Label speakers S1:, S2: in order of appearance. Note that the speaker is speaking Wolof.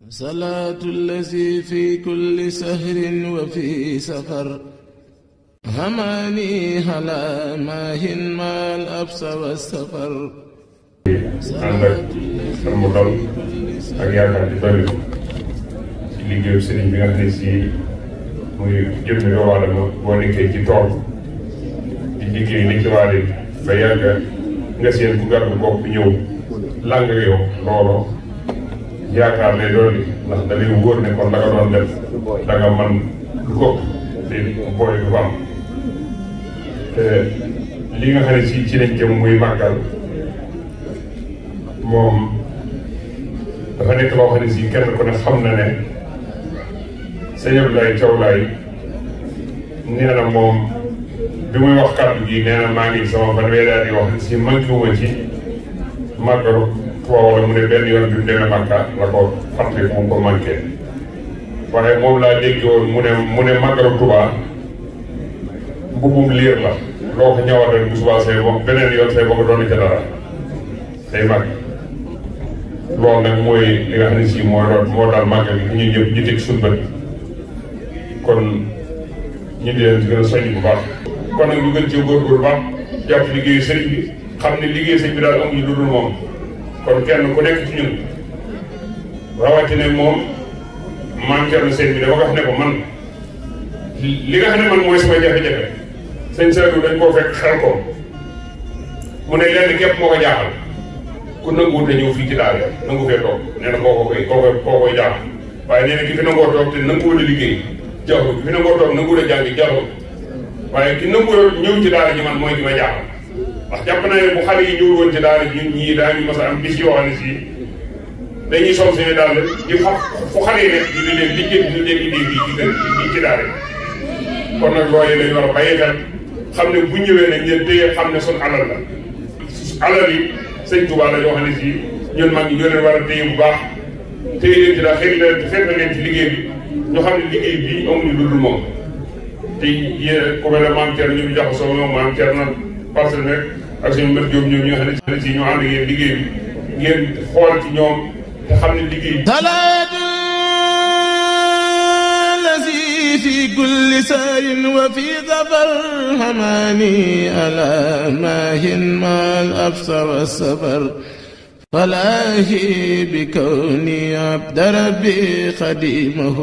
S1: صلاة الذي في كل سهر وفي سفر هماني هلا ماهن ما الأبس والسفر
S2: ànd ak xel mu dal ak yaakaar di dolli ci liggéeyu sëriñ bi nga xam ne si muy jëmmi doomu aadama boo nekkee ci tool di liggéey ni ci waale ba yàgg nga seen ku gàddu bopp ñëw làng yow loolo yaakaar lay dolli ndax da lay wóor ne kon la nga doon def da nga man lu ko te booy du ko am te li nga xam ne si ci lañ jëm muy màggal moom dafa nekk loo xam ne si kenn ku ne xam na ne sëñ Abdoulaye Thiaw Laye nee na moom bi muy wax kàddu gi nee na maa ngi sama fanweeri at yoo xam ne si manqué wu ma ci màggalu Tuubaa wala mu ne benn yoon bi mu demee Makka la ko fàttali mu ko manqué waaye moom laa dégg woon mu ne màggalu Tuubaa mbubum liir la loo ko ñëwaat rek bu subaa say bokk beneen yoon say bokk doon ca dara day màgg loolu nag mooy li nga xam ne si moo daal màggal gi ñu ñëpp ñu teg suñu bët kon ñu di leen gën a soññ bu baax kon nag ñu gën ci góorgóorlu baax jàpp liggéeyu sëriñ bi xam ne liggéeyu sëriñ bi daal amuñu lu dul moom kon kenn ku nekk ci ñun rawatina moom maam Thierno sëriñ bi dama ko wax ne ko man li nga xam ne man mooy sama jafe-jafe sëñ Saliou dañ koo fekk xel ko mu ne lenn képp moo ko jaaxal ku nanguwul te ñëw fii ci daara nangu fee toog nee na koo koy jaaxal waaye nee na ki fi nangoo toog te nanguwul a liggéey jaaxul ki fi nangoo toog nanguwul a jàng jaaxul waaye ki nanguwul ñëw ci daara ji man mooy ki ma jaaxal ndax jàpp naa ne bu xale yi ñëwul woon ci daara ji ñun ñii daañu mas a am bis yoo xam ne si dañuy sol suñu daal di fu xale yi nekk di leen liggéey ñu leen indi fii ci daara kon nag loolu dañu war a bàyyi xel xam ne bu ñëwee nag ngeen téye xam ne sun alal la alal yi sëñ Touba la yoo xam ne si ñun mag ñi ñoo leen war a téye bu baax téye leen ci daal xëy na leen ci liggéey bi ñu xam ne liggéey bii amuñu lu dul moom te yéen ku mel ne maam Thierno ñu ngi jaxasoo ñoom maam Thierno parcelle rek ak suñu mbir Diop ñoom ñi nga xam ne si ñoo ànd ngeen liggéey bi ngeen xool ci ñoom te xam ne liggéey bi
S1: في كل سار وفي ظفر هماني ألا ماهن ما الأبس والسفر فلاهي بكوني عبد ربي خديمه